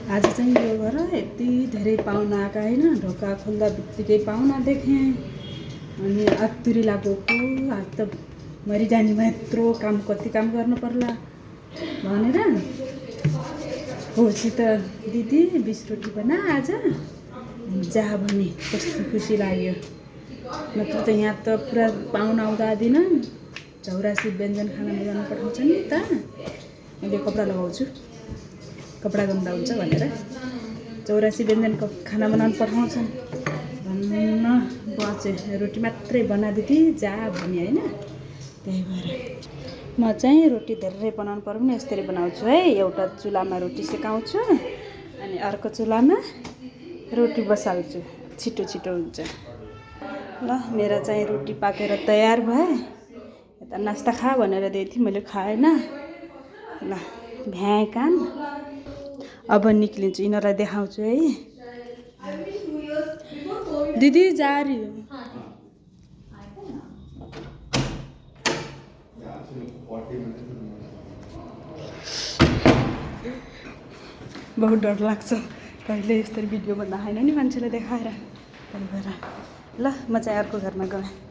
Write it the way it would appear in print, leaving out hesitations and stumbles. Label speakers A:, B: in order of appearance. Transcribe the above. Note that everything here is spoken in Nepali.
A: आज चाहिँ यो घर यति धेरै पाहुना आएका होइन। ढोका खोल्दा बित्तिकै पाहुना देखेँ अनि आत्तुरी लागेको आज त मरिजाने भयो, यत्रो काम कति काम गर्नु पर्ला भनेर होसी त दिदी 20 रोटी बना आज जा भने कस्तो खुसी लाग्यो। नत्र त यहाँ त पुरा पाहुना आउँदा दिन 84 व्यञ्जन खाना बनाउनु पठाउँछ नि त। मैले कपडा लगाउँछु, कपडा गन्दा हुन्छ भनेर 84 व्यञ्जनको खाना बनाउनु पठाउँछन् भन्न बचे। रोटी मात्रै बनादिदी जा भने होइन। त्यही भएर म चाहिँ रोटी धेरै बनाउनु पर्यो भने यसरी बनाउँछु है। एउटा चुलामा रोटी सेकाउँछु अनि अर्को चुलामा रोटी बसाल्छु, छिटो छिटो हुन्छ। ल मेरा चाहिँ रोटी पाकेर तयार भए। यता नास्ता खा भनेर दिएको थिएँ, मैले खाएन। ल भ्याए कान अब निक्लिन्छु, यिनीहरूलाई देखाउँछु है। दिदी जारी बहुत डर लाग्छ कहिले यस्तरी भिडियो भन्दा होइन नि मान्छेले देखाएर। त्यही भएर ल म चाहिँ अर्को घरमा गएँ।